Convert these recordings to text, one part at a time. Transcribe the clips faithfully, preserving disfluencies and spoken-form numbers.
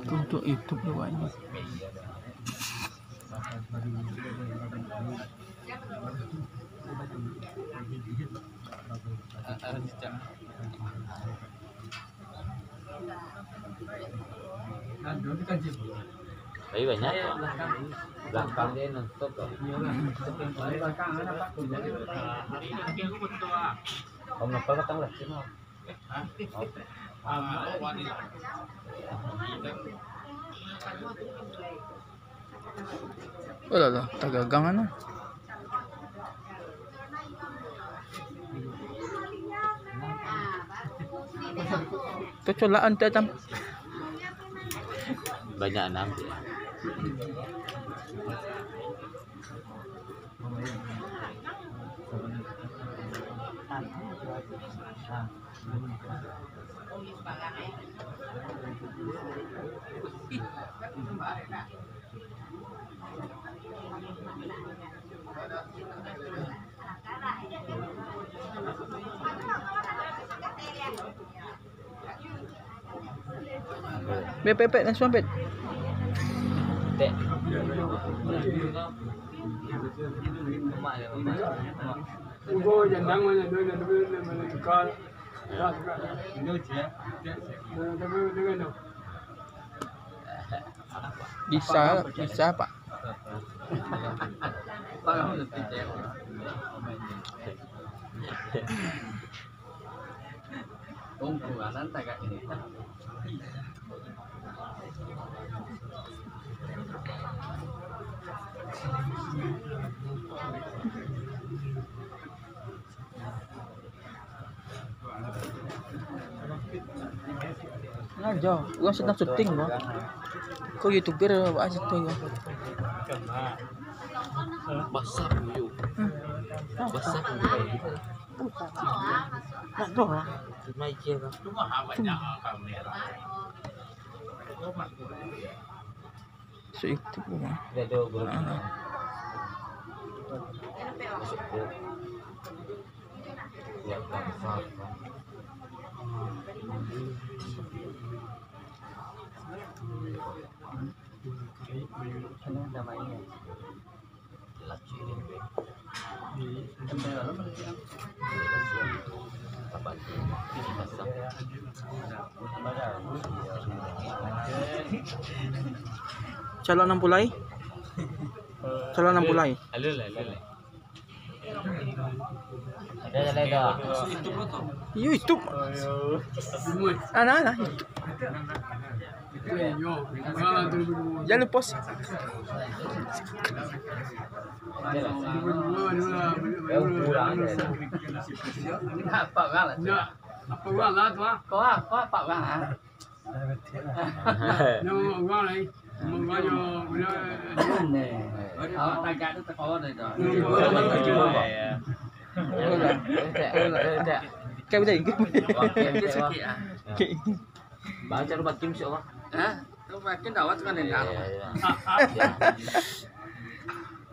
Untuk YouTube tu banyak. Tapi banyak tu. Belakang dia non-stop tu. Hari ini aku betul ah. Kamu ngapa datang lah? Oh lah lah, tagagang anu. Kecolakan tu, Tam. Banyak enam. Bia pepek langsung, Pet. Tek. Lemak dia, lemak. Tunggu, jandang mana tu, mana tu, mana tukar. Dah, tukar. Mana tu, mana tu. Bisa, bisa, Pak. Tunggu, anan tagak ini. Nah, jo, urang sadang syuting, bang. Ko youtuber, awak situ, bang. Basah, yo. Hmm. Basah, yo. Bukan. Nak doh lah. Cuma iya, bang. Cuma banyak kamera. So itu mah. Dia ada guru. Ah. Masuk grup. Ya, bangsa. Senang damai. Calon ampulai. Calon ampulai. Halo lah, halo lah. Ada, ada, ada. YouTube. Anak, anak, YouTube. Jangan lupa. Apa urang lah tu, ah? Kau ah, kau apa urang, ah? Nyo urang lai. Urang nyo, urang. Awak tagak tu takawa tadi tu. Kau dah. Okey, okey, sakit, ah. Okey. Bang, cari bakin, insya Allah. Ha? Tu bakin dah, awak tu kan dengar. Ya, ya, ya.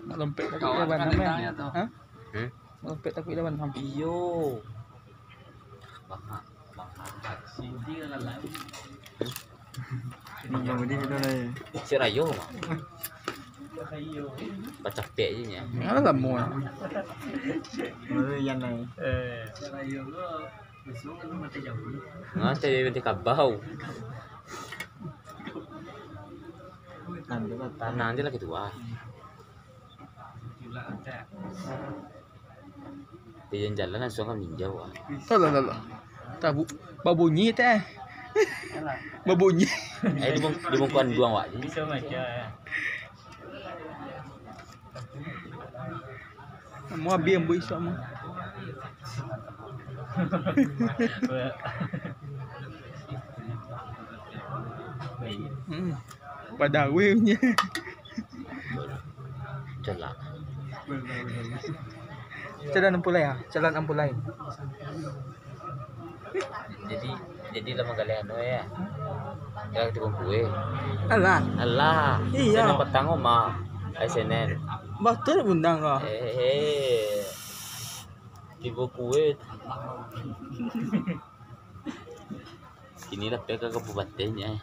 Nak lompek takuik lawan, Ham, eh? Ha? Hmm? Nak lompek takuik lawan, Ham. Iyo. Bang, Bang Ahad. Sini lah, lah. Bang Budi kita lah, ya. Si Rayo, Bang. Bacapek je nya. Alah, lamo lah. Baru Yan lah, ya. Eh. Ngasa dia nanti kabau. Tanah nanti lagi tua. Di jalan langsung kan ninjau, ah. Alah, alah, alah. Tabu-, babunyi teh. Babunyi. Eh, di bung-, di bungkuan duang, Wak. Bisa macam, ya. Mau habis ambo isuak mah. Hmm. Pada awalnya. Calak. Calon ampulai, ah, calon ampulai. Jadi, jadi lah manggaleh anu, ya. Ya, di bungku, eh. Alah. Alah. Iya. Senin patang, Oma. Eh, Senin. Batul bundang kau. Eh, eh. Tibo kue. Kini lah pai ka kabupaten, eh.